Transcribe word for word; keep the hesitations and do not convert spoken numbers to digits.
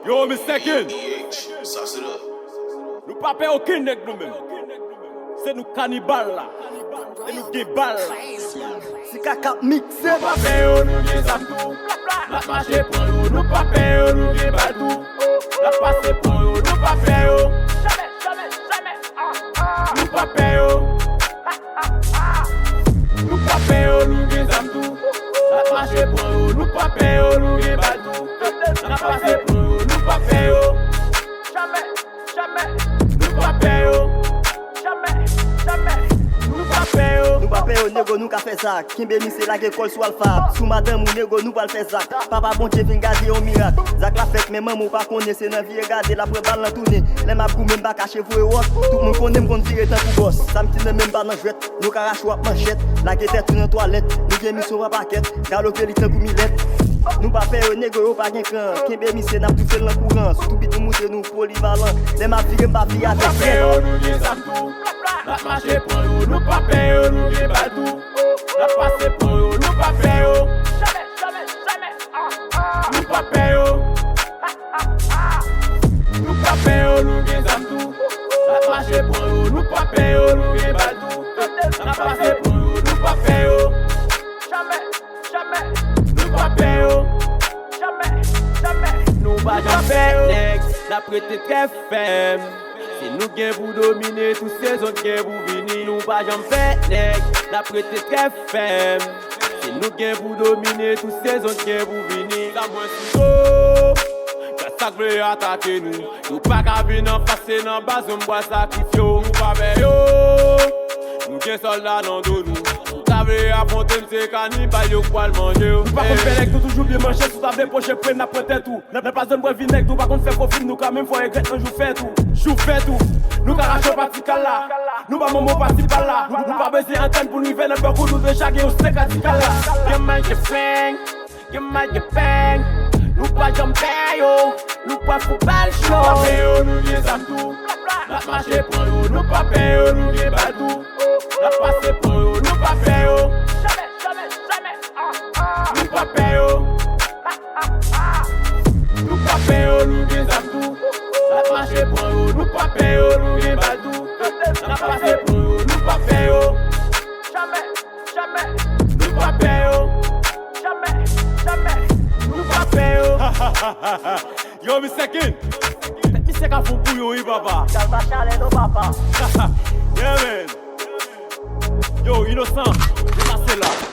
Yo, Mister Ken. Nou pa pè okenn nèg nou menm. Se nou kanibal la. E nou gen bal la. Si kaka ap mikse. Nou pa pè yo, nou gen zam tou. N ap mache pran yo, nou pa pè yo, nou gen bal tou. N ap pase pran yo, nou pa pè yo. Nou pa pè yo. Nou pa pè yo, nou gen zam tou. N ap mache pran yo, nou pa pè yo, nou gen bal tou. N ap pase pran yo, nou pa pè yo. Nou pa pè yo. Nou pa pè yo. Nou pa pè yo, nego, nou ka fè sa. Kenbe misye, lage kò l sou alfa. Sou madanm ou, nego, nou pral fè zak. Papa Bondye vin gade yon mirak. Zak la fèt, men manman w pa konnen, se nan vire gade l ap pran bal nan tounen. Lè m ap goumen, m pa kache voye wòs. Tout moun konnen m konn vire tankou bòs. Sa m ki nan men m pa nan jwèt. Nou ka rache w ak manchèt. Lage tèt ou nan twalèt. Nou gen misyon pa pakèt. Galope li tankou milèt. Nou pa pè yo, nego, yo pa gen kran. Kenbe misye, n ap toufe l nan kouran. Sou tou bit nou moute, nou polivalan. Lè m ap vire, m pa vire avèk kran. Nou pa pè yo, nou gen zam tou. N ap mache pran yo, nou pa pè yo, nou gen bal tou. N ap pase pran yo, nou pa pè yo. Nou pa pè yo. Nou pa pè yo, nou gen zam tou. N ap mache pran yo, nou pa pè yo, nou gen bal tou. N ap pase pran yo, nou pa pè yo. Nou pa pè yo. Nou pa janm pè nèg, n ap rete trè fèm. Se nou gen pou domine, tout sezon gen pou vini. Nou pa janm pè nèg, n ap rete trè fèm. Se nou gen pou domine, tout sezon gen pou vini. Sa mwen sou do, gad sa k vle atake nou. Nou pa ka vin anfas, se nan baz nou bwal sakrifye w. Nou pa pè yo, nou gen sòlda nan do nou. Si w ta vle afwonte m, se kanibal yo k pral manje w. Nou pa konn pè nèg, nou toujou byen manje. Si w ta vle pwoche pre m, n ap pran tèt ou. Nan, nan plas zòn bwè vinèg, nou pa konn fè fo fim, nou ka menm fè w regrèt nan jou fèt ou. Jou fèt ou. Nou ka rache w pa ti kal la. Nou pa manman w pa ti bal la. Nou, nou pa bezwen antann pou n rive nan bòk ou, nou deja gen yon senk radikal la. Gen may, gen feng, gen may, gen peng. Nou pa janm pè yo, nou pran fou bal cho. Nou pa pè yo, nou gen zam tou. N ap mache pran yo, nou pa pè yo, nou gen bal tou. N ap pase pran yo, nou pa pè yo. Nou pa pè yo. Nou pa pè yo, nou gen zam tou. N ap mache pran yo, nou pa pè yo, nou gen bal tou. N ap pase pran yo, nou pa pè yo. Nou pa pè yo. Nou pa pè yo. Yo, Mister Ken. Tèt misye ka fon bouyon, wi, papa. Kal pa chalè, non, papa. Yeah, man. Yo, Inosan, depase la.